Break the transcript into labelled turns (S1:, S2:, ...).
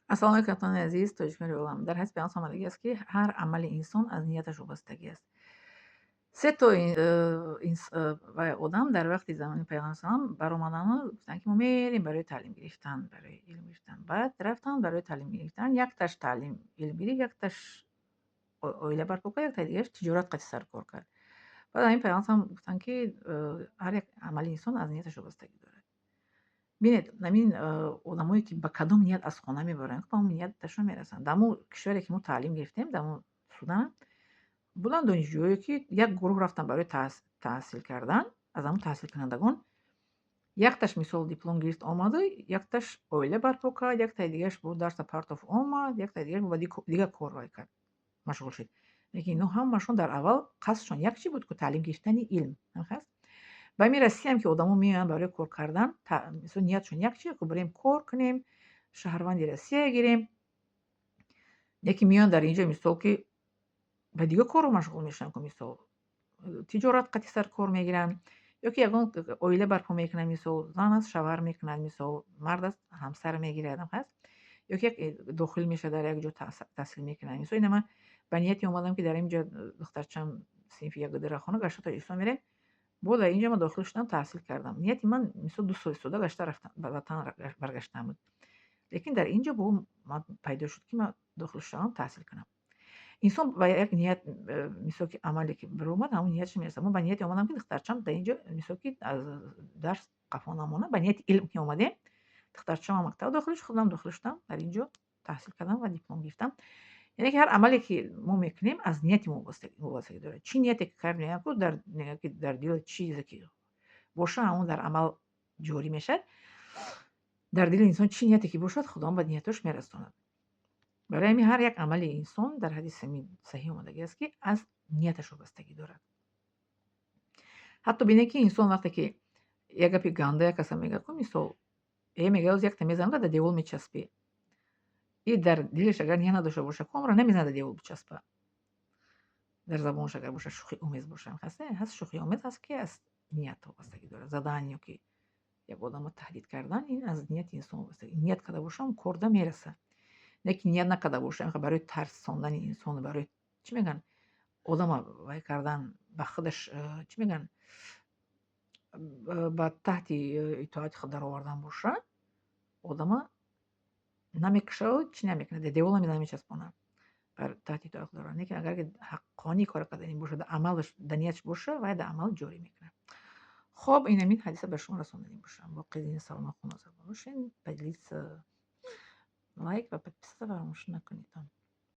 S1: Ассалому алайкум, ҳамватанони азиз, тоҷикони олам. Дар ҳадис Паёмбар омадагӣ аст, ки ҳар амали инсон аз нияташ вобастагӣ аст. Се то одам дар вақти замони Паёмбар салам баромадану гуфтанд, ки мо мерем барои таълим гирифтан, барои илм гирифтан. Баъд рафтанд барои таълим гирифтан. Якташ таълим илм гирифт, якташ оила барпо кард, яктаи дигараш тиҷорат қати саркор кард. Баъд ҳамин Паёмбар салам гуфтанд, ки ҳар як амали инсон аз нияташ вобастагӣ дорад. Бинед, ҳамин одамое, ки ба кадом ният аз хона мебаранд, ба ҳамон нияташон мерасанд. Дар ҳамон кишваре, ки мо таълим гирифтем, дар ҳамон Судан буданд донишҷӯое, ки як гурӯҳ рафтанд барои таҳсил кардан. Аз ҳамон таҳсилкунандагон якташ, мисол, диплом гирифт, омаду, якташ оила барпо кард, яктаи дигараш бо дарса партофт, омад, яктаи дигараш ба дигар кор вай кард, машғул шуд. Лекин ино ҳамашон дар аввал қасдшон як чӣ буд ку: таълим гирифтани илм. Ҳаст, ба ҳамин Россияам, ки одамо меоянд барои кор кардан, мисол, ниятшон як чи ку: бирем, кор кунем, шаҳрванди Россия гирем. Лекин меоянд дар инҷо, мисол, ки ба дигар корро машғул мешаванд ку, мисол, тиҷорат қати сар кор мегиранд ё ки ягон оила барпо мекунанд. Мисол, зан аст, шавҳар мекунад, мисол, мард аст, ҳамсар мегирад, ҳаст, ё ки як дохил мешавад, дар як ҷо таҳсил мекунад. Мисол, ина ман ба нияте омадам, ки дар ин ҷо духтарчам синфи як дура хона, гашта Тоҷикистон мерем. Бо дар инҷо ман дохил шудам, таҳсил кардам. Нияти ман, мисол, 2 сол истода, гашта рафтан, ба ватан баргаштан буд, лекин дар инҷо бо ман пайдо шуд, ки ман дохил шавам, таҳсил кунам. Инсон ба як ният, мисол, ки амале ки биромад, ҳамон нияташ мерасад. Ман ба нияте омадам, ки духтарчам дар инҷо, мисол, ки аз дарс қафо намонад. Ба нияти илм ки омадем, духтарчамам мактаб дохил шуд, худам дохил шудам, дар инҷо таҳсил кардам ва диплом гирифтам. Яъне ки ҳар амале, ки мо мекунем, аз нияти мо вобастагӣ дорад. Чӣ нияте ки кардем, мегӯянд ку, дар мегӯянд, ки дар дил чизе ки боша, ҳамон дар амал ҷорӣ мешавад. Дар дили инсон чӣ нияте ки бошад, Худованд ба ниятош мерасонад. Барои ҳамин ҳар як амали инсон, дар ҳадиси саҳеҳ омадагӣ аст, ки аз нияташ вобастагӣ дорад. Ҳатто бинед, ки инсон вақте ки як гапи ганда як каса мегӯяд ку, мисол, мегӯяд: «Оз якта мезанам, дар девол мечаспӣ». И дар дилаш агар ният надошта боша ку, амро намезанад, дар девол бичаспа. Дар забонаш агар боша, шӯхиомез боша, ҳаст, шӯхиомез ҳаст, ки аз ният вобастагӣ дорад. Задан ё ки як одамро таҳдид кардан, ин аз нияти инсон вобастагӣ. Ният карда боша, он корда мерасад. Не ки ният накарда боша, барои тарсондани инсон, барои, чӣ мегӯянд, одама вай кардан, ба худаш, чӣ мегӯянд, ба таҳти итоати худ даровардан боша, одама намекушаву чӣ намекунад, дар девол намечаспонад, бар таҳти итоати худ даровард. Лекин агар ки ҳаққонӣ кор кардани бошад, амалаш дар нияташ боша, вай дар амал ҷорӣ мекунад. Хоб, ин ҳамин ҳадиса ба шумо расонданӣ бошам. Боқӣ зинда, саломат, хуноза бошед. Поделиться, лайк ва подписаться фаромӯш накунед.